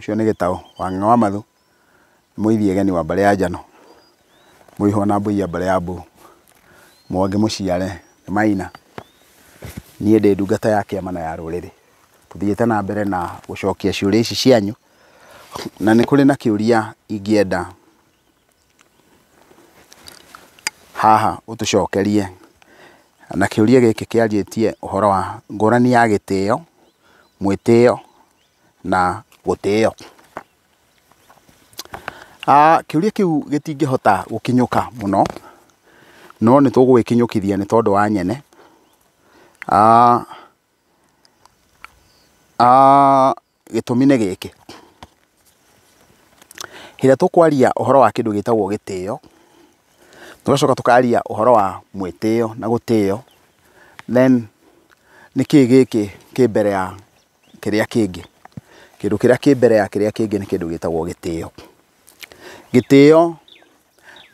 Ũcio nĩ Gĩtaũ wa Ng'ang'a wa Mathu, Mũithiegeni wa mbarĩ ya Njano, Mũihwa na Mbũi ya mbarĩ ya Mbuu, Mwangi Mũciare nĩ Maina. Niĩ ndĩ ndungata ya kĩama na ya rũrĩrĩ. Tũthiĩte na mbere na gũcokia ciũria ici cianyu, na nĩ kũrĩ na kĩũria ingĩenda haha ũtũcokerie. Na kĩũria gĩkĩ kĩarĩtie ũhoro wa ngũrani ya gĩtĩo, mwĩtĩo na gũtĩo. Kĩũria kĩu gĩtingĩhota gũkinyũka mũno, no nĩ tũgũgĩkinyũkithia nĩ tondũ wa nyene. Gĩtũmi nĩ gĩkĩ, hĩndĩ ĩrĩa tũkwaria ũhoro wa kĩndũ gĩtagwo gĩtĩo, tũgacoka tũkaria ũhoro wa mwĩtĩo na gũtĩo, then nĩkĩĩ gĩkĩ kĩ mbere ya kĩrĩa kĩngĩ? Kĩndũ kĩrĩa kĩ mbere ya kĩrĩa kĩngĩ nĩ kĩndũ gĩtagwo gĩtĩo. Gĩtĩo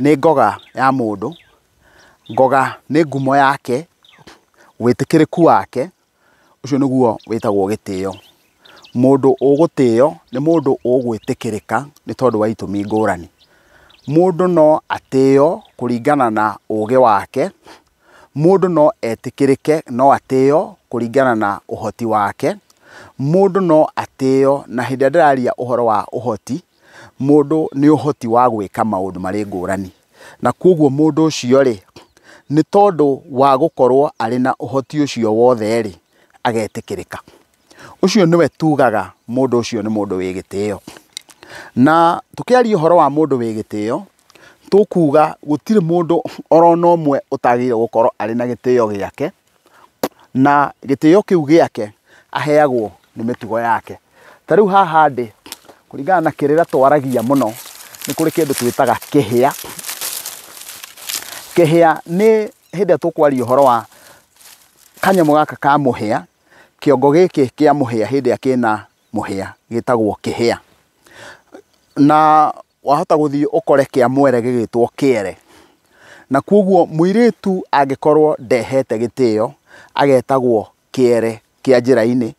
nĩ ngoga ya mũndũ, ngoga nĩ ngumo yake, wĩtĩkĩrĩku wake, ũcio nĩguo wĩtagwo gĩtĩo. Mũndũ ũgũtĩo nĩ mũndũ ũgwĩtĩkĩrĩka nĩ tondũ wa itũmi ngũrani. Mũndũ no atĩo kũringana na ũgĩ wake, mũndũ no etĩkĩrĩke, no atĩo kũringana na ũhoti wake, mũndũ no atĩo, na hĩndĩ ĩrĩa ndĩraria ũhoro wa ũhoti, mũndũ nĩ ũhoti wa gwĩka maũndũ marĩ ngũrani. Na koguo mũndũ ũcio rĩ, nĩ tondũ wa gũkorwo arĩ na ũhoti ũcio wothe rĩ, agetĩkĩrĩka. Ũcio nĩwe tugaga mũndũ ũcio nĩ mũndũ wĩ gĩtĩo. Na tũkĩaria ũhoro wa mũndũ wĩ gĩtĩo, tũkuga gũtirĩ mũndũ orona ũmwe ũtagĩrĩire gũkorwo arĩ na gĩtĩo gĩake, na gĩtĩo kĩu gĩake aheagwo nĩ mĩtugo yake. Ta rĩu haha ndĩ, kũringana na kĩrĩra twaragia mũno, nĩ kũrĩ kĩndũ twĩtaga kĩhĩa. Kĩhĩa nĩ hĩndĩ ĩrĩa tũkwaria ũhoro wa kanyamũ gaka ka mũhĩa, kĩongo gĩkĩ kĩa mũhĩa hĩndĩ ĩrĩa kĩna mũhĩa gĩtagwo kĩhĩa. Na wahota gũthiĩ ũkore kĩa mwere gĩgĩtwo kĩere. Na koguo mũirĩtu angĩkorwo ndehete gĩtĩo, agetagwo kĩere kĩa njĩra-inĩ,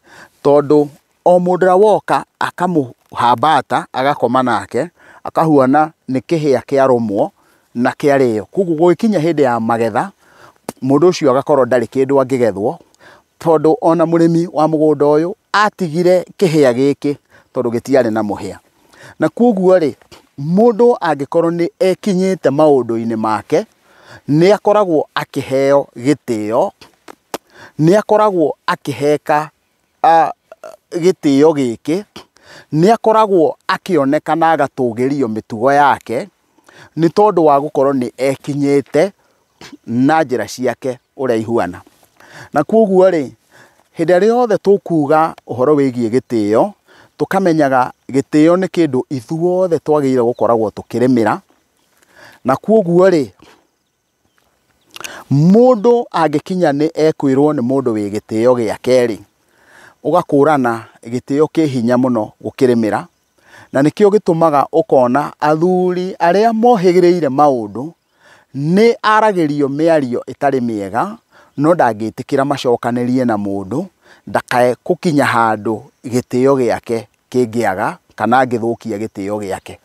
tondũ o mũndũ ũrĩa woka akamũhambata agakoma nake, akahuana nĩ kĩhĩa kĩarũmwo na kĩarĩo. Koguo gũgĩkinya hĩndĩ ya magetha, mũndũ ũcio agakorwo ndarĩ kĩndũ angĩgethwo, tondũ ona mũrĩmi wa mũgũnda ũyũ atigire kĩhĩa gĩkĩ tondũ gĩtiarĩ na mũhĩa. Na koguo rĩ, mũndũ angĩkorwo nĩ ekinyĩte maũndũ-inĩ make, nĩ akoragwo akĩheo gĩtĩo, nĩ akoragwo akĩheka gĩtĩo gĩkĩ, nĩ akoragwo akĩoneka na agatũgĩrio mĩtugo yake, nĩ tondũ wa gũkorwo nĩ ekinyĩte na njĩra ciake ũrĩa ihuana. Na koguo rĩ, hĩndĩ ĩrĩa yothe tũkuga ũhoro wĩgiĩ gĩtĩo, tũkamenyaga gĩtĩo nĩ kĩndũ ithuothe twagĩrĩire gũkoragwo tũkĩrĩmĩra. Na koguo rĩ, mũndũ angĩkinya nĩ ekwĩrwo nĩ mũndũ wĩ gĩtĩo gĩake rĩ, ũgakũrana gĩtĩo kĩ hinya mũno gũkĩrĩmĩra. Na nĩkĩo gĩtũmaga ũkona athuri arĩa mohĩgĩrĩire maũndũ nĩ aragĩrio mĩario ĩtarĩ mĩega, no ndangĩtĩkĩra macokanĩrie na mũndũ, ndakae gũkinya handũ gĩtĩo gĩake kĩngĩaga kana angĩthũkia gĩtĩo gĩake.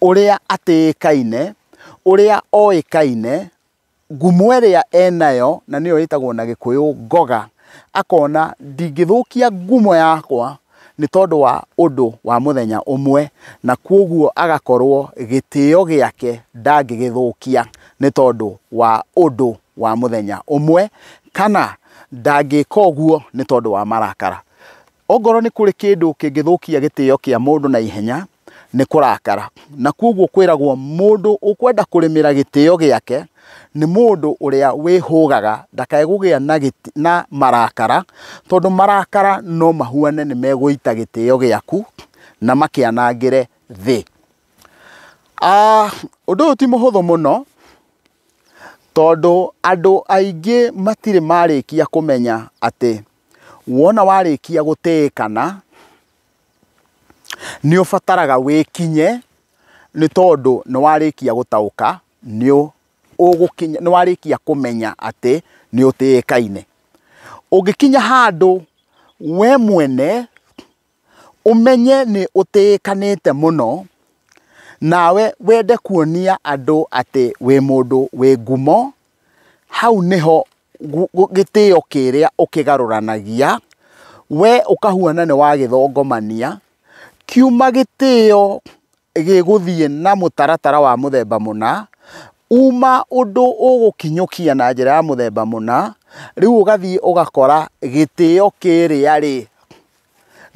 Ũrĩa atĩĩkaine, ũrĩa oĩkaine, ngumo ĩrĩa enayo, na nĩyo ĩtagwo na Gĩkũyũ ngoga, akona ndingĩthũkia ngumo yakwa nĩ tondũ wa ũndũ wa mũthenya ũmwe, na koguo agakorwo gĩtĩo gĩake ndangĩgĩthũkia nĩ tondũ wa ũndũ wa mũthenya ũmwe, kana ndangĩka ũguo nĩ tondũ wa marakara. Ongorwo nĩ kũrĩ kĩndũ kĩngĩthũkia gĩtĩo kĩa mũndũ na ihenya, nĩ kũrakara. Na koguo kwĩragwo mũndũ ũkwenda kũrĩmĩra gĩtĩo gĩake nĩ mũndũ ũrĩa wĩhũgaga ndakae kũgĩa na marakara, tondũ marakara no mahuane nĩ megũita gĩtĩo gĩaku na makĩanangĩre thĩ. Ũndũ ũyũ ti mũhũthũ mũno, tondũ andũ aingĩ matirĩ marĩkia kũmenya atĩ wona warĩkia gũtĩĩkana nĩ ũbataraga wĩkinye, nĩ tondũ nĩ warĩkia gũtaũka, nĩ ũgũkinya, nĩ warĩkia kũmenya atĩ nĩ ũtĩĩkaine. Ũngĩkinya handũ we mwene Ũmenye nĩ ũtĩĩkanĩte mũno, nawe wende kuonia andũ atĩ wĩ mũndũ wĩ ngumo, hau nĩho gĩtĩo kĩrĩa ũkĩgarũranagia, we ũkahuana nĩ wagĩthongomania, kiuma gĩtĩo gĩgũthiĩ na mũtaratara wa mũthemba mũna, uma ũndũ ũgũkinyũkia na njĩra ya mũthemba mũna, rĩu ũgathiĩ ũgakora gĩtĩo kĩrĩa rĩ,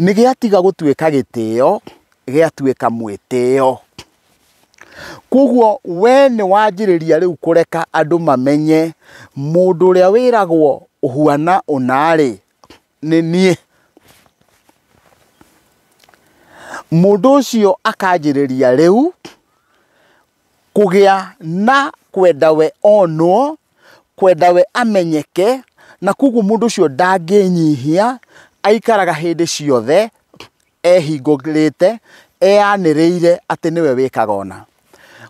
nĩ gĩatiga gũtuĩka gĩtĩo, gĩatuĩka mwĩtĩo. Koguo we nĩ wanjĩrĩria rĩu kũreka andũ mamenye mũndũ ũrĩa wĩragwo ũhuana ũna-rĩ, nĩ niĩ. Mũndũ ũcio akanjĩrĩria rĩu kũgĩa na kwenda we onwo, kwenda we amenyeke, na koguo mũndũ ũcio ndangĩnyihia, aikaraga hĩndĩ ciothe ehingũrĩte, eyanĩrĩire atĩ nĩwe wĩkaga ũna.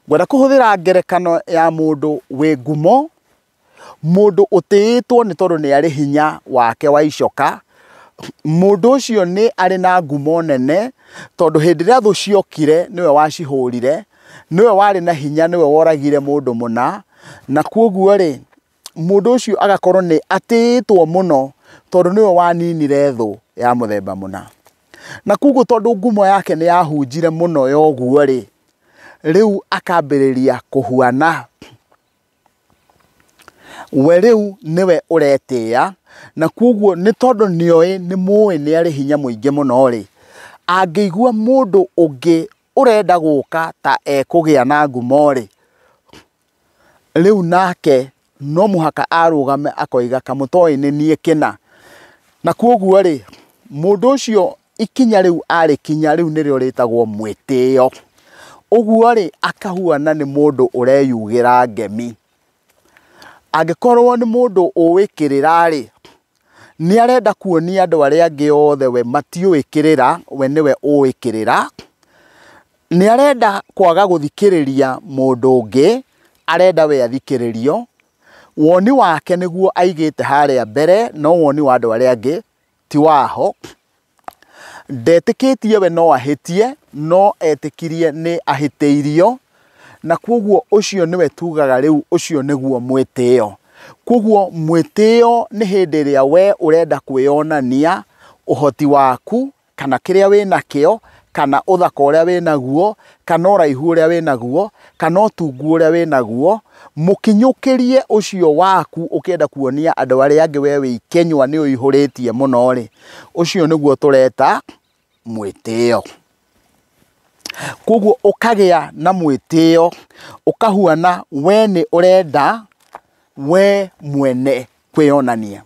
Ngwenda kũhũthĩra ngerekano ya mũndũ wĩ ngumo, mũndũ ũtĩĩtwo nĩ tondũ nĩ arĩ hinya wake wa icoka. Mũndũ ũcio nĩ arĩ na ngumo nene, tondũ hĩndĩ ĩrĩa thũ ciokire nĩwe wacihũrire, nĩwe warĩ na hinya, nĩwe woragire mũndũ mũna, na koguo rĩ, mũndũ ũcio agakorwo nĩ atĩĩtwo mũno tondũ nĩwe waninire thũ ya mũthemba mũna. Na koguo tondũ ngumo yake nĩ yahunjire mũno ya ũguo rĩ, rĩu akambĩrĩria kũhuana we rĩu nĩwe ũretĩĩa, na koguo nĩ tondũ nĩoĩ nĩ mũĩ nĩ arĩ hinya mũingĩ mũno rĩ, angĩigua mũndũ ũngĩ ũrenda gũka ta ekũgĩa na ngumo rĩ, rĩu nake no mũhaka arũgame akoiga kamũtoĩ nĩ niĩ kĩna. Na koguo rĩ, mũndũ ũcio ikinya rĩu arĩkinya rĩu nĩrĩo rĩtagwo mwĩtĩo. Ũguo rĩ, akahuana nĩ mũndũ ũreyugĩra ngemi. Angĩkorwo nĩ mũndũ ũĩ kĩrĩra rĩ, nĩ arenda kuonia andũ arĩa angĩ othe we matiũĩ kĩrĩra, we nĩwe ũĩ kĩrĩra. Nĩ arenda kwaga gũthikĩrĩria mũndũ ũngĩ, arenda we athikĩrĩrio. Woni wake nĩguo aigĩte harĩa mbere, no woni wa andũ arĩa angĩ ti waho. Ndetĩkĩtie we no ahĩtie, no etĩkirie nĩ ahĩtĩirio, na koguo ũcio nĩwe tugaga rĩu ũcio nĩguo mwĩtĩo. Koguo mwĩtĩo nĩ hĩndĩ ĩrĩa we ũrenda kwĩyonania ũhoti waku, kana kĩrĩa wĩnakĩo, kana ũthaka ũrĩa wĩnaguo, kana ũraihu ũrĩa wĩnaguo, kana ũtungu ũrĩa wĩnaguo, mũkinyũkĩrie ũcio waku ũkĩenda kuonia andũ arĩa angĩ we wĩ ikenywa nĩ ũihũrĩtie mũno rĩ, ũcio nĩguo tũreta mwĩtĩo. Koguo ũkagĩa na mwĩtĩo, ũkahuana we nĩ ũrenda we mwene kwĩyonania.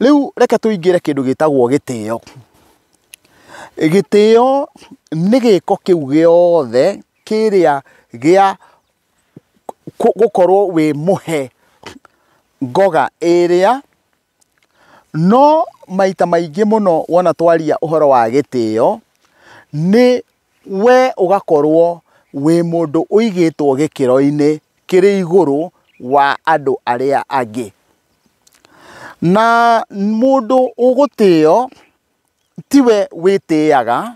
Rĩu reke tũingĩre kĩndũ gĩtagwo gĩtĩo. Gĩtĩo nĩ gĩko kĩu gĩothe kĩrĩa gĩa gũkorwo wĩ mũhe ngoga ĩrĩa, no maita maingĩ mũno wona twaria ũhoro wa gĩtĩo, nĩ we ũgakorwo wĩ mũndũ ũigĩtwo gĩkĩro-inĩ kĩrĩ igũrũ wa andũ arĩa angĩ. Na mũndũ ũgũtĩo tiwe wĩtĩaga,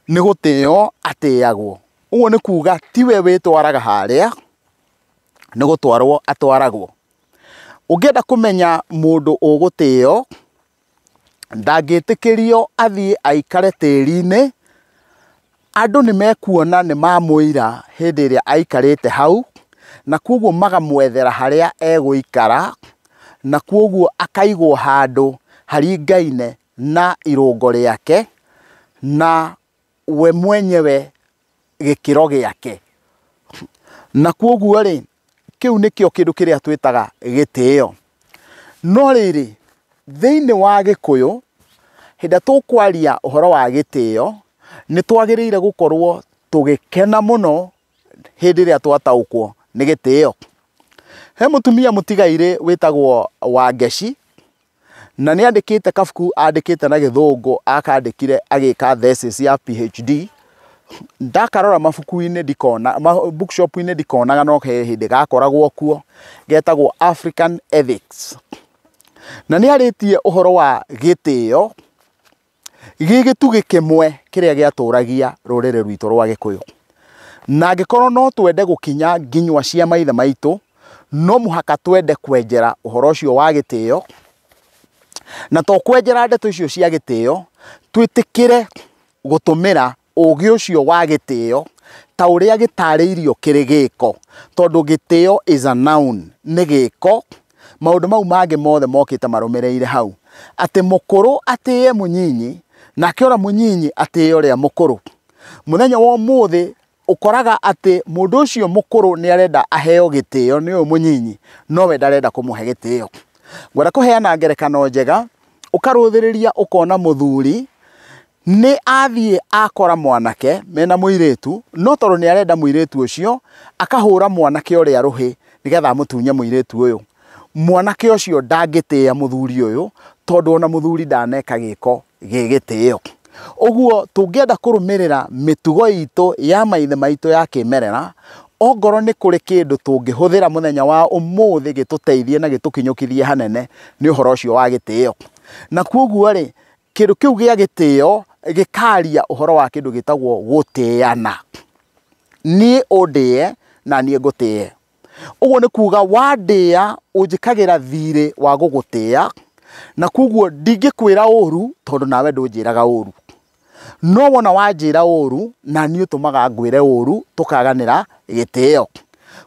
nĩ gũtĩo atĩagwo. Ũguo nĩ kuga tiwe wĩtwaraga harĩa, nĩ gũtwarwo atwaragwo. Ũngĩenda kũmenya mũndũ ũgũtĩo, ndangĩtĩkĩrio athiĩ aikare tĩri-inĩ, andũ nĩ mekuona nĩ mamũira hĩndĩ ĩrĩa aikarĩte hau, na koguo magamwethera harĩa egũikara, na koguo akaigwo handũ haringaine na irũngo rĩake, na we mwenyewe gĩkĩro gĩake. Na koguo rĩ, kĩu nĩkĩo kĩndũ kĩrĩa twĩtaga gĩtĩo. No rĩrĩ, thĩinĩ wa Gĩkũyũ, hĩndĩ ĩrĩa tũkwaria ũhoro wa gĩtĩo, nĩ twagĩrĩire gũkorwo tũgĩkena mũno hĩndĩ ĩrĩa twataũkwo nĩ gĩtĩo. He mũtumia mũtigairĩ wĩtagwo Wangeci, na nĩ andĩkĩte kabuku andĩkĩte na gĩthũngũ, akandĩkire agĩka thesis ya PhD. Ndakarora mabuku-inĩ ndikona, bookshop-inĩ ndikonaga, no he hĩndĩ gakoragwo kuo, getagwo African Ethics. Na nĩ arĩtie ũhoro wa gĩtĩo, Gĩ gĩtugĩ kĩmwe kĩrĩa gĩatũragia rũrĩrĩ rwitũ rwa Gĩkũyũ. Na angĩkorwo no twende gũkinya nginywa cia maithe maitũ, no mũhaka twende kwenjera ũhoro ũcio wa gĩtĩo, na to kwenjera ndeto icio cia gĩtĩo, twĩtĩkĩre gũtũmĩra ũgĩ ũcio wa gĩtĩo ta ũrĩa gĩtarĩirio kĩrĩ gĩko, tondũ gĩtĩo is a noun, nĩ gĩko. Maũndũ mau mangĩ mothe mokĩte marũmĩrĩire hau, atĩ mũkũrũ atĩe mũnyinyi, nake ũrĩa mũnyinyi atĩe ũrĩa mũkũrũ. Mũthenya wa ũmũthĩ ũkoraga atĩ mũndũ ũcio mũkũrũ nĩ arenda aheo gĩtĩo nĩ ũyũ mũnyinyi, nowe ndarenda kũmũhe gĩtĩo. Ngwenda kũheana ngerekano njega, ũkarũthĩrĩria ũkona mũthuri nĩ athiĩ akora mwanake mena mũirĩtu, no tondũ nĩ arenda mũirĩtu ũcio, akahũra mwanake ũrĩa rũhĩ nĩgetha amũtunye mũirĩtu ũyũ. Mwanake ũcio ndangĩtĩĩa mũthuri ũyũ, tondũ ona mũthuri ndaneka gĩko gĩ gĩtĩo. Ũguo tũngĩenda kũrũmĩrĩra mĩtugo itũ ya maithe maitũ ya kĩmerera, ongorwo nĩ kũrĩ kĩndũ tũngĩhũthĩra mũthenya wa ũmũthĩ gĩtũteithie na gĩtũkinyũkithie hanene, nĩ ũhoro ũcio wa gĩtĩo. Na koguo rĩ, kĩndũ kĩu gĩa gĩtĩo gĩkaria ũhoro wa kĩndũ gĩtagwo gũtĩana. Niĩ ũndĩe na niĩ ngũtĩe. Ũguo nĩ kuga wandĩa ũnjĩkagĩra thirĩ wa gũgũtĩa, na koguo ndingĩkwĩra ũru tondũ nawe ndũnjĩraga ũru. No wona wanjĩra ũru na niĩ ũtũmaga ngwĩre ũru, tũkaganĩra gĩtĩo.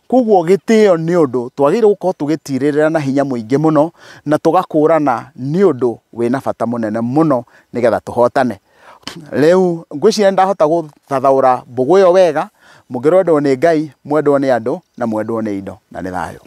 Koguo gĩtĩo nĩ ũndũ twagĩrĩirwo gũkorwo tũgĩtirĩrĩra na hinya mũingĩ mũno, na tũgakũrana nĩ ũndũ wĩna bata mũnene mũno nĩgetha tũhotane. Rĩu ngwĩciria nĩndahota gũthathaũra mbũgũ ĩyo wega, mũngĩrwendwo nĩ Ngai, mwendwo nĩ andũ, na mwendwo nĩ indo, na nĩ thayũ.